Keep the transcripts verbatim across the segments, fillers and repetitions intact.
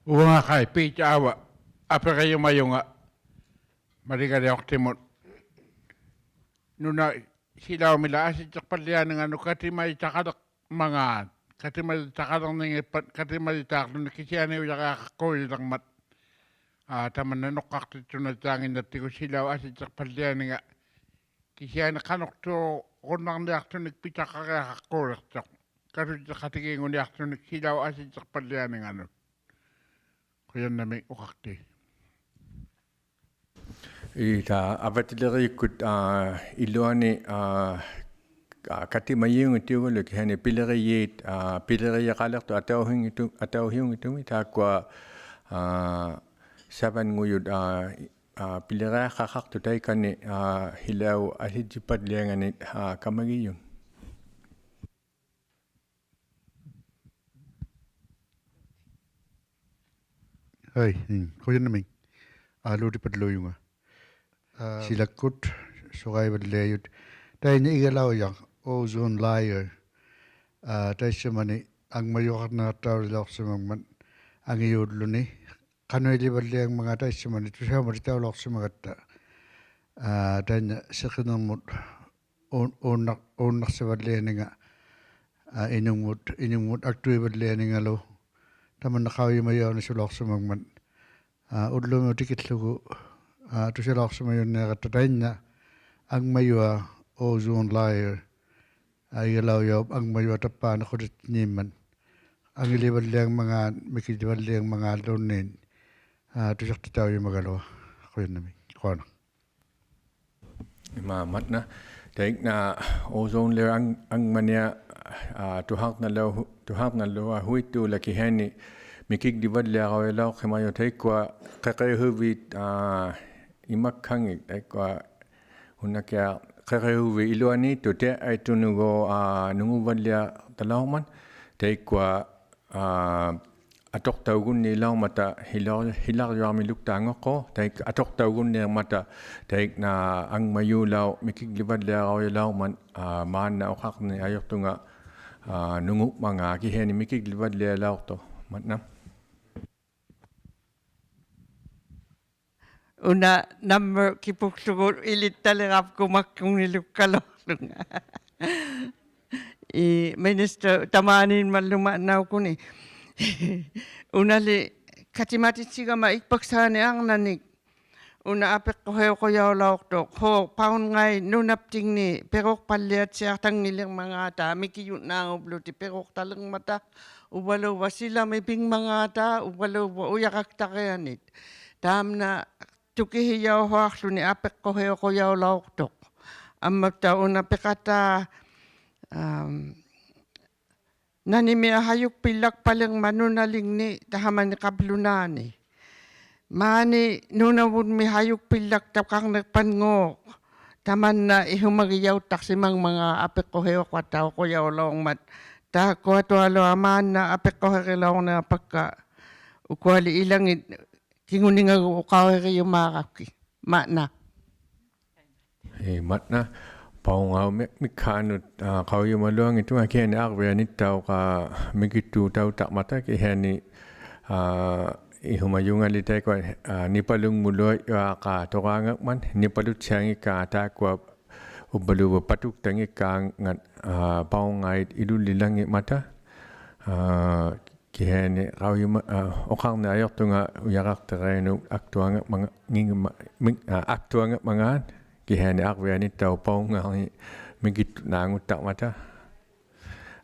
ᐅᕙᖓᖃᐃ ᐲᑕ ᐊᕙ ᐊᐱᕆᔪᒪᔪᖓ ᒪᓕᒐᓕᐅᖅᑎᒧᑦ. ᓄᓇ ᓯᓚᐅᒥᓚ ᐊᓯᔾᔨᖅᐸᓪᓕᐊᓂᖓᓄᑦ ᑲᑎᒪᔨᑕᖃᓕᕐᒪᖔᑦ, ᑲᑎᒪᔨᑕᖃᓕᕐᓂᖏᑉᐸᑦ, ᑲᑎᒪᔨᑖᕐᓗᓂ ᑭᓯᐊᓂᐅᔭᕆᐊᖃᖅᑰᔨᓕᕐᒪᑦ. ᐋ, ᑕᒪᓐᓇ ᓄᖅᑲᖅᑎᑦᓱᓇᓚᖏᓐᓇᑦᑎᒍ ᓯᓚᐅᑉ ᐊᓯᔾᔨᖅᐸᓪᓕᐊᓂᖓ. ᑭᓯᐊᓂ ᖃᓄᖅᑑᕈᓐᓇᕐᓂᐊᖅᑐᓂᒃ ᐱᑕᖃᕆᐊᖃᖅᑰᓕᖅᑐᖅ. ᑲᑐᔾᔨᖃᑎᒌᖑᓂᐊᖅᑐᓂᒃ ᓯᓚᐅᑉ ᐊᓯᔾᔨᖅᐸᓪᓕᐊᓂᖓᓄᑦ. ᖁᔭᓐᓇᒦᒃ ᐅᖃᖅᑏ. ᐄ, ᑖ ᐊᕙᑎᓕᕆᔨᒃᑯᑦ, ᐋ, ᐃᓗᐊᓂ, ᐋ, ᐋ, ᑲᑎᒪᔨᐅᙱᑦᑑᒐᓗ ᑭᓯᐊᓂ ᐱᓕᕆᔩᑦ, ᐋ, ᐱᓕᕆᔨᖃᓕᖅᑐᑦ ᐊᑕᐅᓯᙱᑦᑐ-, ᐊᑕᐅᓯᐅᙱᑦᑐᒥᒃ ᑖᒃᑯᐊ, ᐋ, ᓴᕙᙳᔪᑦ, ᐋ, ᐋ, ᐱᓕᕆᐊᖃᖃᖅᑐᑦ ᑕᐃᑲᓂ, ᐋ, ᓯᓚᐅᑉ ᐊᓯᔾᔨᖅᐸᓪᓕᐊᓂᖓᓂᒃ, ᐋ, ᑲᒪᒋᔪᑦ. ᕼᐊᐃ, ᒻᒻ, ᖁᔭᓐᓇᒦᒃ. ᐋ, ᓘᑎᐸᓪᓘᔪᖓ. ᐋ, ᓯᓚᒃᑯᑦ ᓱᕋᐃᕙᓪᓕᐊᔪᑦ. ᑕᐃᓐᓇ ᐃᒐᓚᐅᔭᖅ, ozone layer. ᐋ, ᑕᐃᔅᓱᒪᓂ ᐊᖕᒪᔪᖃᕐᓂᖃᑦᑕᐅᓕᓚᐅᖅᓯᒪᖕᒪᑦ ᐊᖏᔫᓪᓗᓂ. ᖃᓄᐃᓕᕙᓪᓕᐊᖕᒪᖔᑦ ᑕᐃᔅᓱᒪᓂ ᑐᓴᐅᒪᑎᑕᐅᓚᐅᖅᓯᒪᒐᑦᑕ. ᐋ, ᑕᐃᓐᓇ ᓯᕿᓂᕐᒧᑦ ᐆᓐ-, ᐆᓐᓇᖅ-, ᐆᓐᓇᖅᓯᕙᓪᓕᐊᓂᖓ, ᐋ, ᐃᓄᖕᒧᑦ, ᐃᓄᖕᒧᑦ ᐊᒃᑐᐃᕙᓪᓕᐊᓂᖓᓗ, ᑕᒪᓐᓇ ᖃᐅᔨᒪᔭᐅᓂᓱᓚᐅᖅᓯᒪᖕᒪᑦ. ᐋ, ᐅᓪᓗᒥ ᑎᑭᓪᓗᒍ, ᐋ, ᑐᓴᓚᐅᖅᓯᒪᔪᓐᓃᖃᑦᑕ ᑕᐃᓐᓇ ᐊᖕᒪᔪᐊ ozone layer, ᐋ, ᐃᒐᓚᐅᔭᐅᑉ ᐊᖕᒪᔪᐊ ᑕᑉᐹᓂ ᖁᓕᑦᑎᓐᓃᒻᒪᑦ. ᐊᖏᓕᕙᓪᓕᐊᖕᒪᖔᑦ, ᒥᑭᓕᕙᓪᓕᐊᖕᒪᖔᓪᓘᓐᓃᑦ, ᐋ, ᑐᓴᖅᑎᑕᐅᔪᒪᒐᓗᐊᖅ. ᖁᔭᓐᓇᒦᒃ. ᖁᐊᓇ. ᐃᒫ ᒪᑦᓇ, ᑕᐃᒃᓇ ozone layer ᐊᖕ-, ᐊᖕᒪᓂᐊ, ᐋ, ᑐᓴᕐᓇᓗ-, ᑐᓴᕐᓇᓗᐊᓱᐃᑦᑑᓚᖅ ᑭᓯᐊᓂ ᒥᑭᒡᓕᕙᓪᓕᐊᕋᓗᐊᖅᓯᒪᔪᖅ ᑕᐃᒃᑯᐊ ᕿᕿᓱᕖᑦ, ᐋ, ᐃᒪᒃᓴᖏᑦ ᑕᐃᒃᑯᐊ ᓱᓇᑭᐊᖅ ᕿᕿᓱᕖᑦ ᐃᓗᐊᓃᑦᑐᑦ ᑕᐃᑦᑐᓄᒎᖅ, ᐋ, ᓄᖑᕙᓪᓕᐊᖅᑕᓚᐅᕐᒪᑦ, ᑕᐃᒃᑯᐊ, ᐋ, ᐊᑐᖅᑕᐅᒍᓐᓃᓚᐅᕐᒪᑕ ᓯᓚ-, ᓯᓚᕐᔪᐊᕐᒥᓗᒃᑖᖑᖅᑰᖅ, ᑕᐃᒃ-, ᐊᑐᖅᑕᐅᒍᓐᓃᕐᒪᑕ ᑕᐃᒃᓇ ᐊᖕᒪᔫᓚᐅᖅ ᒥᑭᒡᓕᕙᓪᓕᐊᕋᓗᐊᖅᓯᒪᖕᒪᑦ, ᐋ, ᒫᓐᓇ ᐅᖃᕐᓂᖅ ᐊᔪᖅᑐᖓ, ᐋ, ᓄᖑᖕᒪᖔᑦ ᑭᓯᐊᓂ ᒥᑭᒡᓕᕙᓪᓕᐊᓚᐅᖅᑐᖅ, ᒪᑦᓇ. ᐅᓇ ᓇᒻᒪ ᑭᐳᒃᖢᒍ ᐃᓕᑦᑕᓕᕋᒃᑯ ᒪᒃᑯᖏᓗᒃᑲᓗᐊᖅᖢᖓ. ᐄ, ᒥᓂᔅᑕ ᑕᒫᓃᒻᒪᓪᓗ ᒪᑦᓇᐅᒃᑯᓂ. ᐅᓇᓕ ᑲᑎᒪᑎᑦᓯᒐᒪ ᐃᒃᐸᒃᓵᓂᒃ ᐊᕐᓇᓂᒃ. ᐅᓇ ᐊᐱᖅᑯᓯᐅᖁᔭᐅᓚᐅᖅᑐᖅ, ᓲ ᐸᐅᕐᖓᐃᑦ ᓄᓇᑉᑎᖕᓂ ᐱᕈᖅᐸᓪᓕᐊᑦᓯᐊᖅᑕᙱᓕᕐᒪᖔᑕ, ᒥᑭᔪᓐᓈᖑᑉᓗᑎᒃ ᐱᕈᖅᑕᓕᕐᒪᑕ, ᐅᕝᕙᓘᕝᕙ ᓯᓚᒥ ᐱᖕᒪᖔᑕ, ᐅᕝᕙᓘᕝᕙ ᐅᔭᕋᒃᑕᕆᐊᓂᑦ. ᑕᒪᓐᓇ ᑐᑭᓯᔭᐅᓱᐊᖅᖢᓂ ᐊᐱᖅᑯᓯᐅᖁᔭᐅᓚᐅᖅᑐᖅ. ᐊᒻᒪᑦᑕᐅᖅ ᐅᓇ ᐱᖃᑖ, ᐊᒻ, ᓇᓂᒥᐊᖅ ᓴᔪᒃᐱᓪᓚᒃᐸᓕᕐᒪᑦ ᓄᓇᓕᖕᓂ ᑕᓴᒪᓂ ᖃᑉᓗᓈᓂ. ᒫᓂ ᓄᓇᕗᒻᒥ ᓴᔪᒃᐱᓪᓚᒃᑕᖃᕐᓂᖅᐸᙴᖅ. ᑕᒪᓐᓇ ᐃᓱᒪᒋᔭᐅᑦᑕᖅᓯᒪᖕᒪᖔᑦ ᐊᐱᖅᑯᓯᐅᖃᑦᑕᐅᖁᔭᐅᓚᐅᕐᒪᑦ. ᑖᒃᑯᐊᑐᐊᓗᐊᖅ ᒫᓐᓇ ᐊᐱᖅᑯᓯᕆᓚᐅᕐᓂᐊᖅᐸᒃᑲ ᐅᑯᐊᓕ ᐃᓚᖏᑦ ᑭᖑᓂᖓᒍᑦ ᐅᖃᐅᓯᕆᔪᒫᕋᒃᑭᑦ. ᒪᑦᓇ. ᐄ, ᒪᑦᓇ. ᐸᐅᕐᖓᐅᑉ ᒥ-, ᒥᒃᓵᓄᑦ, ᐋ, ᖃᐅᔨᒪᓗᐊᙱᑦᑐᖓ ᑭᓯᐊᓂ ᐊᕐᕕᐊᓂᑦᑕᐅᖅ, ᐋ, ᒥᑭᑦᑑᑕᐅᑦᑕᕐᒪᑕ ᑭᓯᐊᓂ, ᐋ, ᐃᓱᒪᔪᖓᓕ ᑕᐃᒃᑯᐊ, ᐋ, ᓂᐸᓗᖕᒧᓗᐊᔪᐊᖅ ᐋᖅᑲᐅᑐᕌᖓᖕᒪᑦ, ᓂᐸᓗᑦᓯᐊᙱᒃᑲ ᑖᒃᑯᐊ ᐅᕝᕙᓘᕝᕙ ᐸᑐᒃᑕᙱᒃᑲᖓᑦ, ᐋ, ᐸᐅᕐᖓᐃᑦ ᐃᓗᓕᓚᙱᒻᒪᑕ, ᐋ, ᑭᓯᐊᓂ ᖃᐅᔨᒪ-, ᐋ, ᐅᖃᕐᓂᖅ ᐊᔪᖅᑐᖓ ᐅᔭᕋᖅᑎᕋᐃᓄᑦ ᐊᒃᑐᐊᖓᖕᒪᖔ-, ᖏᖕᒪ-, ᒥᖕ-, ᐋ, ᐊᒃᑐᐊᖓᖕᒪᖔᑦ, ᑭᓯᐊᓂ ᐊᕐᕕᐊᓂᑦᑕᐅᖅ ᐸᐅᕐᖓᖅ ᒥᑭᑦᑐᓈᖑᑦᑕᕐᒪᑕ.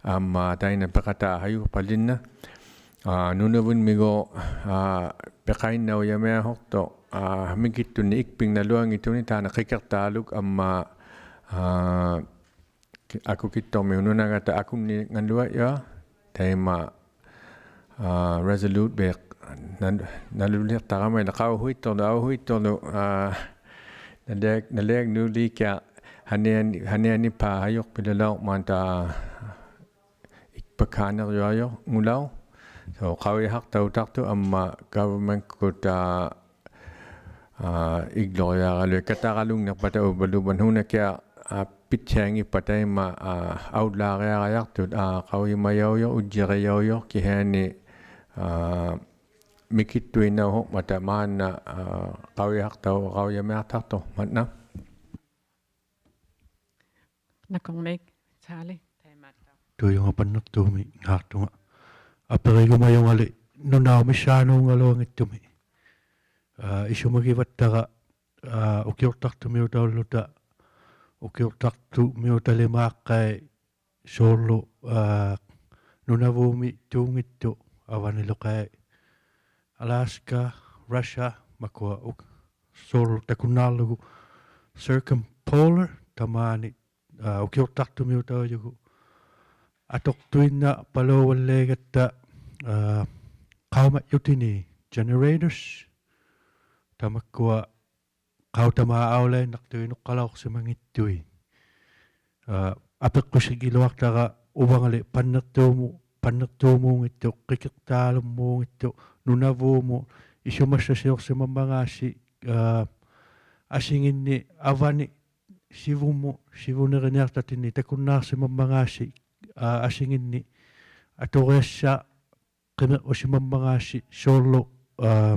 ᐊᒻᒪ ᑕᐃᓐᓇ ᐱᖃᑖ ᓴᔪᒃᐸᓕᓐᓇ, ᐋ, ᓄᓇᕗᒻᒥᒎᖅ, ᐋ, ᐱᖃᐃᓐᓇᐅᔭᒥᐊᓱᖅᑐᖅ, ᐋ, ᒥᑭᑦᑐᓂᒃ ᐃᒃᐱᖕᓇᓗᐊᙱᑦᑐᓂᒃ ᑖᓐᓇ ᕿᑭᖅᑖᓗᒃ ᐊᒻᒪ, ᐋ, ᐊᑯᑭᑦᑐᕐᒥᐅᑦ ᓄᓇᖓᑕ ᐊᑯᓐᓂᖓᓗᐊᔪᐊᖅ, ᑕᐃᒪ, ᐋ, Resolute Bank, ᓇ-, ᓇᓗᓕᖅᑕᕋᒪ ᐃᓛ ᖃᐅᔨᑦᑐᓪᓗ, ᐊᐅᓱᐃᑦᑐᓪᓗ, ᐋ, ᓇᓕᐊᒃ-, ᓇᓕᐊᖕᓄᓕᑭᐊᖅ ᓴᓂᐊᓂ-, ᓴᓂᐊᓂᐹᖅ ᓴᔪᒃᐱᓪᓗᓚᐅᕐᒪᑕ ᐃᒃᐸᒃᓵᓂᕐᔪᐊᔪᖑᓚᐅᖅ. So, ᖃᐅᔨᓴᖅᑕᐅᑕᖅᑐᖅ ᐊᒻᒪ government-ᑯᑦ, ᐋ, ᐋ, ᐃᒡᓗᕆᐊᕋᓗᐃᑦ ᑲᑕᕋᓗᖕᓂᖅᐸᑕ ᐅᕝᕙᓘᕝᕙ ᓄᓇᑭᐊᖅ, ᐋ, ᐱᑦᓯᐊᙱᑉᐸᑦ ᑕᐃᒪ, ᐋ, ᐊᐅᓪᓛᕆᐊᕋᔭᖅᑐᑦ, ᐋ, ᖃᐅᔨᒪᔭᐅᔪᖅ, ᐅᔾᔨᕆᔭᐅᔪᖅ, ᑭᓯᐊᓂ, ᐋ, ᒥᑭᑦᑐᐃᓐᓇᐅᓲᖕᒪᑕ ᒫᓐᓇ, ᐋ, ᖃᐅᔨᓴᖅᑕᐅ-, ᖃᐅᔨᒪᔭᖅᑕᖅᑐᖅ ᒪᑦᓇ. ᓇᑯᕐᒦᒃ, Charlie. ᑐᔪᖓ ᐸᓐᓂᖅᑑᒥᙶᖅᑐᖓ. ᐊᐱᕆᒍᒪᔪᖓᓕ ᓄᓇᐅᑉ ᒥᔅᓵᓅᖓᓗᐊᙱᑦᑐᒥ. ᐋ, ᐃᓱᒪᒋᕙᑦᑕᕋ, ᐋ, ᐅᑭᐅᖅᑕᖅᑐᒥᐅᑕᐅᓪᓗᑕ, ᐅᑭᐅᖅᑕᖅᑐᒥᐅᑕᓕᒫᖅᑲᐃ ᓲᕐᓗ, ᐋ, ᓄᓇᕗᒻᒥᒃ ᑑᙱᑦᑐᖅ ᐊᕙᓂᓗᖃᐃ Alaska, Russia, ᒪᑯᐊ ᐅᒃ-, ᓲᕐᓗ ᑕᑯᓐᓈᕐᓗᒍ circumpolar, ᑕᒫᓂ, ᐋ, ᐅᑭᐅᖅᑕᖅᑐᒥᐅᑕᐅᔪᒍᑦ. ᐊᑐᖅᑐᐃᓐᓇᐸᓘᕙᓪᓕᐊᒐᑦᑕ, ᐋ, ᖃᐅᒪᔾᔪᑎᓂᒃ generators, ᑕᒪᒃᑯᐊ ᖃᐅᑕᒫᑦ ᐊᐅᓚᐃᓐᓇᖅᑐᐃᑦ ᓄᖅᑲᓚᐅᖅᓯᒪᙱᑦᑐᐃᑦ. ᐋ, ᐊᐱᖅᑯᓯᒋᓗᐊᖅᑕᕋ ᐅᕙᖓᓕ ᐸᓐᓂᖅᑑᒧ-, ᐸᓐᓂᖅᑑᒨᙱᑦᑐᖅ, ᕿᑭᖅᑖᓗᒻᒨᙱᑦᑐᖅ, ᓄᓇᕗᒻᒧᑦ ᐃᓱᒪᔅᓴᓯᐅᖅᓯᒪᒻᒪᖔᔅᓯ, ᐋ, ᐊᓯᖏᓐᓂᒃ ᐊᕙᓂ ᓯᕗᒻᒧᑦ, ᓯᕗᓂᕆᓂᐊᖅᑕᑦᑎᓐᓂᒃ ᑕᑯᓐᓈᖅᓯᒪᒻᒪᖔᔅᓯ, ᐋ, ᐊᓯᖏᓐᓂᒃ ᐊᑐᕆᐊᔅᓴᖅ ᕿᒥᕐᕈᓯᒪᒻᒪᖔᔅᓯ ᓲᕐᓗ, ᐋ,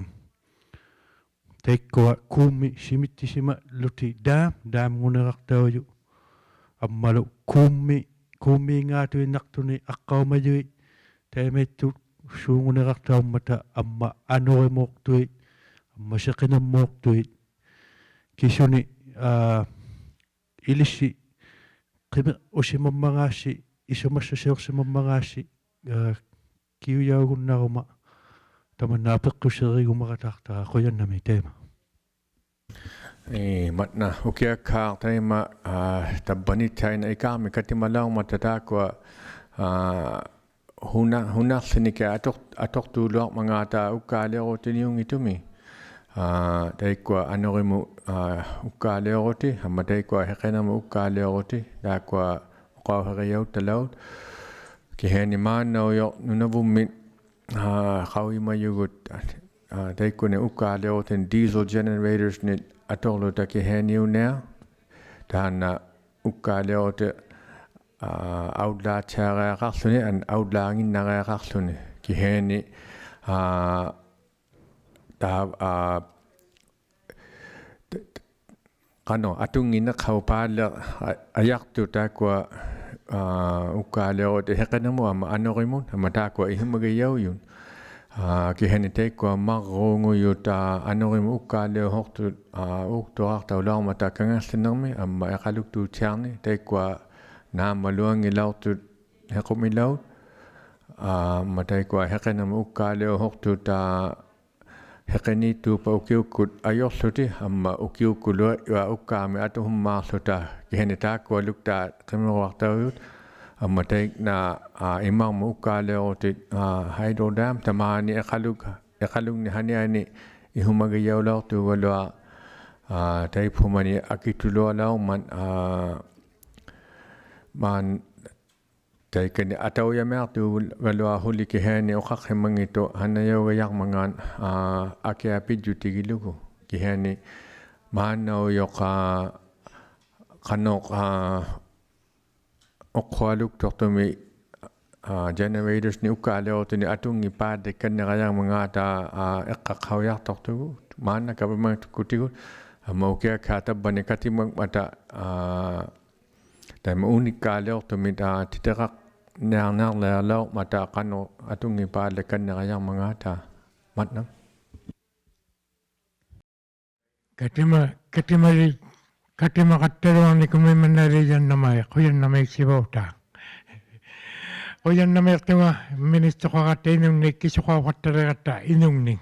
ᑕᐃᒃᑯᐊ ᑰᒻᒥ ᓯᒥᑦᑎᓯᒪᓪᓗᑎᒃ dam, dam-ᖑᓂᕋᖅᑕᐅᔪᑦ. ᐊᒻᒪᓗ ᑰᒻᒥ, ᑰᒻᒦᖔᑐᐃᓐᓇᖅᑐᓂᒃ ᐊᖅᑲᐅᒪᔪᐃᑦ ᑕᐃᒪᐃᑦᑐᓲᖑᓂᕋᖅᑕᐅᒻᒪᑕ ᐊᒻᒪ ᐊᓄᕆᒨᖅᑐᐃᑦ, ᐊᒻᒪ ᓯᕿᓂᕐᒨᖅᑐᐃᑦ. ᑭᓱᓂᒃ, ᐋ, ᐃᓕᔅᓯ ᕿᒥᕐᕈᓯᒪᒻᒪᖔᔅᓯ ᐃᓱᒪᔅᓴᓯᐅᖅᓯᒪᒻᒪᖔᔅᓯ, ᐋ, ᑭᐅᔭᐅᒍᓐᓇᕈᒪ ᑕᒪᓐᓇ ᐊᐱᖅᑯᓯᕆᒍᒪᖃᑦᑕᖅᑕᕋ. ᖁᔭᓐᓇᒦᒃ ᑕᐃᒪ. ᐄ, ᒪᑦᓇ ᐅᑭᐊᒃᓵᖅ ᑕᐃᒪ, ᐋ, ᑕᕝᕙᓂᑦᓴᐃᓐᓇᖅ ᐃᑳᒥ ᑲᑎᒪᓚᐅᕐᒪᑕ ᑖᒃᑯᐊ, ᐋ, ᓱᓇ-, ᓱᓇᖅᖠᓂᑭᐊᖅ ᐊᑐᖅ-, ᐊᑐᖅᑑᓗᐊᕐᒪᖔᑕ ᐅᒃᑳᓕᐅᕈᑎᓂᐅᙱᑦᑐᒥ. ᐋ, ᑕᐃᒃᑯᐊ ᐊᓄᕆᒧᑦ, ᐋ, ᐅᒃᑳᓕᐅᕈᑎ, ᐊᒻᒪ ᑕᐃᒃᑯᐊ ᓯᕿᓂᕐᒧᑦ ᐅᒃᑳᓕᐅᕈᑎ, ᑖᒃᑯᐊ ᐅᖃᐅᓯᕆᔭᐅᑦᑕᓚᐅᑦ. ᑭᓯᐊᓂ ᒫᓐᓇᐅᔪᖅ ᓄᓇᕗᒻᒥ, ᐋ, ᖃᐅᔨᒪᔪᒍᑦ, ᐋ, ᑕᐃᒃᑯᓂᒃ ᐅᒃᑳᓕᐅᕈᑎᓂᒃ diesel generators-ᓂᒃ ᐊᑐᕐᓗᑕ ᑭᓯᐊᓂᐅᓂᐊᖅ. ᑖᓐᓇ ᐅᒃᑳᓕᐅᕈᑎ, ᐋ, ᐊᐅᓪᓛᑦᓯᐊᕆᐊᖃᖅᖢᓂ, ᐊᓐ-, ᐊᐅᓪᓛᖏᓐᓇᕆᐊᖃᖅᖢᓂ. ᑭᓯᐊᓂ, ᐋ, ᑕ-, ᐋ, ᑕ-, ᑕ-, ᖃᓄᖅ ᐊᑐᙱᓐᓂᖅᓴᐅᑉ ᐸᓪᓕᖅ ᐊ-, ᐊᔭᖅᑐᖅ ᑖᒃᑯᐊ, ᐋ, ᐅᒃᑳᓕᐅᕈᑎ ᓯᕿᓂᕐᒧᑦ ᐊᒻᒪ ᐊᓄᕆᒧᑦ, ᐊᒻᒪ ᑖᒃᑯᐊ ᐃᓱᒪᒋᔭᐅᔪᑦ. ᐋ, ᑭᓯᐊᓂ ᑕᐃᒃᑯᐊ ᒪᕐᕉᖑᔪᑦ, ᐋ, ᐊᓄᕆᒧᑦ ᐅᒃᑳᓕᐅᕐᓱᖅᑐᑦ, ᐋ, ᐆᒃᑐᕌᖅᑕᐅᓚᐅᕐᒪᑕ ᑲᖏᖅᖠᓂᕐᒥ, ᐊᒻᒪ ᐃᖃᓗᒃᑑᑦᓯᐊᕐᓂ, ᑕᐃᒃᑯᐊ ᓈᒻᒪᓗᐊᙱᓚᐅᖅᑐᑦ ᓯᖁᒥᓚᐅᑦ, ᐋ, ᐊᒻᒪ ᑕᐃᒃᑯᐊ ᓯᕿᓂᕐᒧᑦ ᐅᒃᑳᓕᐅᕐᓱᖅᑐᑦ, ᐋ, ᓯᕿᓃᑦᑑᑉᐸᑦ ᐅᑭᐅᒃᑯᑦ ᐊᔪᕐᓗᑎᒃ, ᐊᒻᒪ ᐅᑭᐅᒃᑯᓗ ᐊᔪᕙ ᐅᒃᑳᒥᒃ ᐊᑐᓱᒻᒫᕐᓗᑕ, ᑭᓯᐊᓂ ᑖᒃᑯᐊᓗᒃᑖᑦ ᕿᒥᕈᐊᖅᑕᐅᔪᑦ, ᐊᒻᒪ ᑕᐃᒃᓇ, ᐋ, ᐃᒪᕐᒧᑦ ᐅᒃᑳᓕᐅᕈᑎ, ᐋ, hydro dam, ᑕᒫᓂ ᐃᖃᓗᒃ-, ᐃᖃᓗᖕᓂᒃ ᓴᓂᐊᓂᒃ ᐃᓱᒪᒋᔭᐅᓚᐅᖅᑑᒐᓗᐊᖅ, ᐋ, ᑕᐃᑉᓱᒪᓂ ᐊᑭᑐᓗᐊᓚᐅᕐᒪᑦ, ᐋ, ᒫᓐ-, ᑕᐃᑲᓂ ᐊᑕᐅᔭᒥᐊᖅᑑᒐᓗᐊᖅ ᓱᓕ ᑭᓯᐊᓂ ᐅᖃᖅᓯᒪᙱᑦᑐᖅ ᓴᓇᔭᐅᒐᔭᕐᒪᖔᑦ, ᐋ, ᐊᑭᐊ ᐱᔾᔪᑎᒋᓗᒍ. ᑭᓯᐊᓂ ᒫᓐᓇᐅᔪᖅ, ᐋ, ᖃᓄᖅ, ᐋ, ᐅᖅᓱᐊᓗᒃᑐᖅᑐᒥ, ᐋ, generators-ᓂᒃ ᐅᒃᑳᓕᐅᕈᑎᓂᒃ ᐊᑐᙱᑉᐸᓪᓕᒃᑲᓐᓂᕋᔭᕐᒪᖔᑕ, ᐋ, ᐃᖅᑲᖅᓴᐅᔭᖅᑐᖅᑐᒍᑦ, ᒫᓐᓇ ᑲᐱᒪᒃᑯᑎᒍᑦ, ᐊᒻᒪ ᐅᑭᐊᒃᓵᖅ ᑕᕝᕙᓂ ᑲᑎᒪᖕᒪᑕ, ᐋ, ᑕᐃᒪ ᐅᓂᒃᑳᓕᐅᖅᑐᒥ, ᐋ, ᑎᑎᕋᕐᓂᐊᕐᓂᐊᕐᓚᐅᕐᒪᑕ ᖃᓄᖅ ᐊᑐᙱᑉᐸᓪᓕᒃᑲᓐᓂᕋᔭᕐᒪᖔᑕ. ᒪᑦᓇ. ᑲᑎᒪ-, ᑲᑎᒪᓕ-, ᑲᑎᒪᖃᑦᑕᓗᐊᕐᓂᑯᒥ ᒪᓐᓇᓕ ᖃᐃᔭᓐᓇᒪ-, ᖁᔭᓐᓇᒦᒃ ᓯᕗᑕ. ᖁᔭᓐᓇᒦᖅᑐᖓ ᒥᓂᔅᑕᖃᕋᑦᑕ ᐃᓄᖕᓂᒃ, ᑭᓱᖃᐅᖃᑦᑕᓕᕋᑦᑕ ᐃᓄᖕᓂᒃ.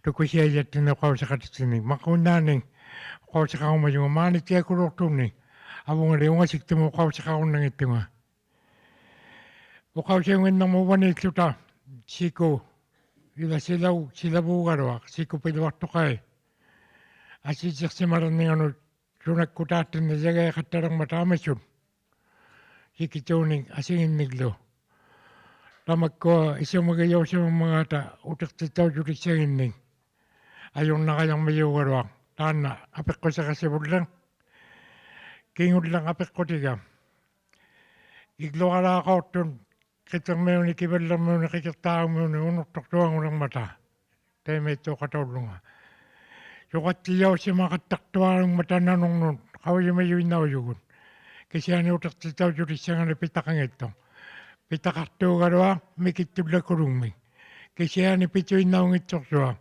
ᑐᑯᓯᐊᔭᑦᑎᓐᓂᒃ ᐅᖃᐅᓯᖃᑎᑦᑎᓐᓂᒃ. ᒪᕐᕉᓐᓈᓂᒃ ᐅᖃᐅᓯᖃᕈᒪᔪᖓ ᒫᓂᑦᑎᐊᑯᓗᖅᑐᓂ. ᐊᕗᖓᓕ ᐅᖓᓯᒃᑐᒧᑦ ᐅᖃᐅᓯᖃᕈᓐᓇᙱᑦᑐᖓ. ᐅᖃᐅᓯᐅᙱᓐᓇᕐᒪᑦ ᐅᕙᓃᖦᖢᑕ ᓯᑯ, ᐃᓛ ᓯᓚᐅ-, ᓯᓚᕘᒐᓗᐊᖅ, ᓯᑯ ᐱᓗᐊᖅᑐᖃᐃ. ᐊᓯᔾᔨᖅᓯᒪᓕᕐᓂᖓᓄᑦ ᓱᓇᒃᑯᑖᑦᑎᓐᓂᒃ ᔭᒐᐃᖃᑦᑕᓕᕐᒪᑕ ᐊᒥᓱᑦ. ᓯᑭᑑᓂᒃ ᐊᓯᖏᓐᓂᒡᓗ. ᑕᒪᒃᑯᐊ ᐃᓱᒪᒋᔭᐅᓯᒪᒻᒪᖔᑕ ᐅᑎᖅᑎᑕᐅᔾᔪᑎᒃᓴᖏᓐᓂᒃ. ᐊᔪᕐᓇᕋᔭᕐᒥᔫᒐᓗᐊᖅ. ᑖᓐᓇ ᐊᐱᖅᑯᓯᖃᓯᕗᓪᓕᖅ. ᑭᖑᓪᓕᖅ ᐊᐱᖅᑯᑎᒐ. ᐃᒡᓗᐊᓛᖃᐅᑦᑐᑦ ᕿᑎᕐᒥᐅᓂᒃ, ᑭᕙᓪᓕᕐᒥᐅᓂᒃ, ᕿᑭᖅᑖᕈᒥᐅᓂᒃ ᐅᓄᖅᑐᖅᑐᐊᖑᓕᕐᒪᑕ. Taimaittauqataullunga. Suqattiljausimaqattaqtuarungmata nanurnut qaujimajuinnaujugut. Kisiani utiqtittaujutissanganik pitaqangittuq. Pitaqaqtuugaluaq mikittullakulungmik. Kisiani pituinnaunngittuqsuaq.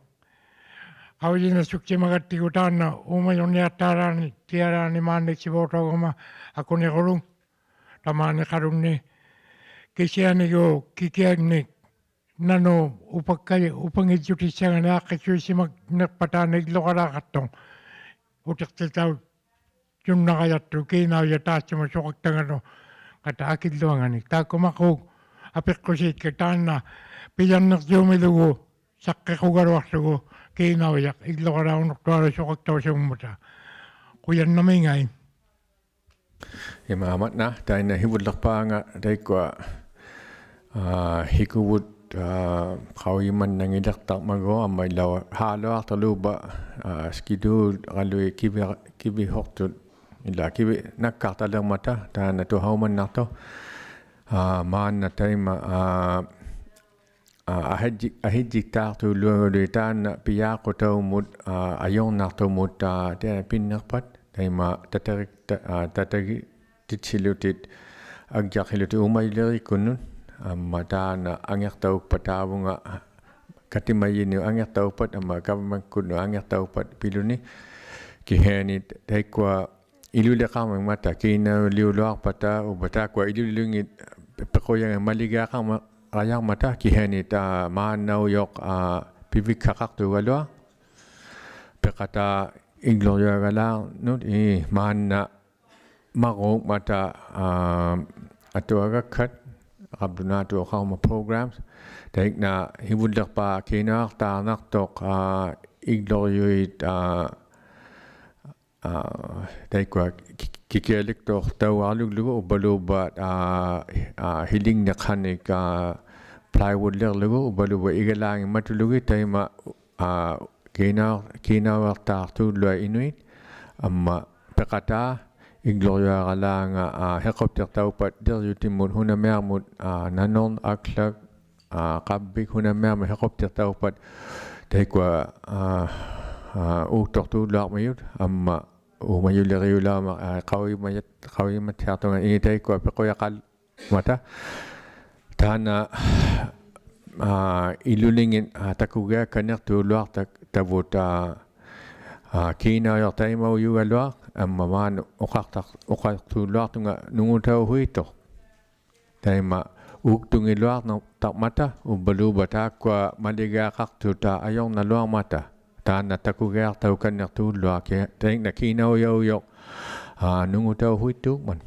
Qaujinasuktimagattigu taanna uumajurniaqtaalaani tialaani maanniksivuuqtaugama akuniruluk tamaaniqalungni. Kisianigu kikiangnik nanu upakka-, upangijjutissanganik aaqqissuisimaniqpata taanna igluqalaaqaqtuq. Utiqtittaujunnarajaqtuq kiinaujaq taattumut suqaktangaluqngata akilluanganik. Taakku maquuk apiqqusiikka taanna pijarniqjumilugu saqqiqugaluaqługu kiinaujaq igluqalaunuqtualu suqaktausiungmata. Qujannamiingai. Imaammat, taanna hivulliqpaanga taikkua, aa, hikuvut, aa, qaujimannanngiliqtarmagu amma ilaa haaluaqtulauqpa, aa, schedule-qalui kivi-, kivihuqtut ilaa kivi-, nakkaqtalirmata taanna tuhaumannaqtuq, aa, maanna taima, aa, aa, ahijji-, ahijjiktaaqtulaugaluit taanna pijaaqutaumut, aa, ajurnaqtumut, aa, taanna pinniqpat, taima tatarik-, ta-, aa, tatagititsilutit, agjaqilutit uumajuliriikkunnut, amma taanna angiqtaukpataavunga, katimajinut angiqtaukpat, amma government-kunnut angiqtaukpat piluni, kihiani taikkua iluliqarmingmata kiinauliuluaqpata, uva taakkua ilulilungit piqujangit maligiaqarma-, -rajarmata kihiani taanna maannaujuq, aa, pivikkaqaqtuugaluaq. Piqataa igluqjuagalaarnut, ii, maanna maquungmata, aa, atuagakkat, qablunaatuqauma programs, taikna hivulliqpaa kiinauqtaarnaqtuq, aa, igluqjuit, aa, aa, taikkua ki-, kikialiktuqtaugarluglugu, uvvaluuva, aa, aa, hilingniqhanik, aa, plywood-lirlugu, uvvaluuva igalaangimatulugit, taima, aa, kiina-, kiinauqtaaqtuulua inuit, amma piqataa igluqjuagalaanga, aa, hiquptiqtaukpat lirjutimut hunamiarmut, aa, nanurn, aklak, aa, qavvik hunamiarmut hiquptiqtaukpat, taikkua, aa, aa, uuktuqtuuluarmijut, amma uumajuliriulauma, aa, qaujimat-, qaujimattiaqtunga, ii, taikkua piqujaqalmata. Taanna, aa, ilulingit, aa, takugiakkaniqtuuluaqtavut, aa, aa, kiinaujuq taimaujugaluaq, amma maanna uqaqtaq-, uqaqtuuluaqtunga nungutauhuituq. Taima uuktungiluaqtaqmata, uvvaluuva taakkua maligiaqaqtut ajurnaluarmata. Taanna takugiaqtaukanniqtuuluaq ki-, taikna kiinaujaujuq, aa, nungutauhuituuqmat.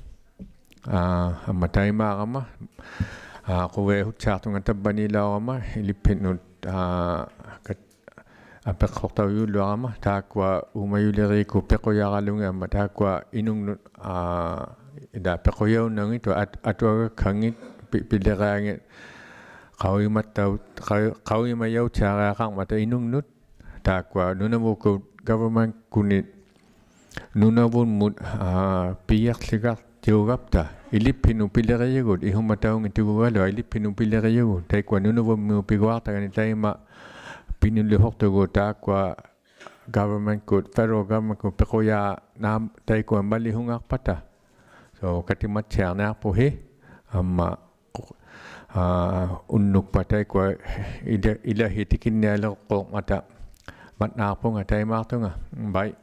Aa, amma taimaarama, aa, quviahuttiaqtunga tavvaniilaurama, ilipphinnut, aa, kat-, apiqquqtaujuuluarama, taakkua uumajuliriikkut piqujaralungit amma taakkua inungnut, aa, ilaa piqujaunnangit, at-, atuagakkhangit, pi-, piliriangit, qaujimattau-, qau-, qaujimajautiariaqarmata inungnut, taakkua Nunavukkut government-kunit Nunavumut, aa, pijiqłiqaqtiugapta, ilipphinnut pilirijugut, ihumataunngittugaluaq ilipphinnut pilirijugut, taikkua Nunavummiut piguaqtagani taima pinulihuqtugut, taakkua government-kut, federal government-kut piqujaat naam-, taikkua malihungaqpata. So, katimattiarniaqpuhi, amma, aa, unnukpa taikkua ila-, ilahi tikinnialiqquqmata. Matnaaqpunga taimaaqtunga. Bye.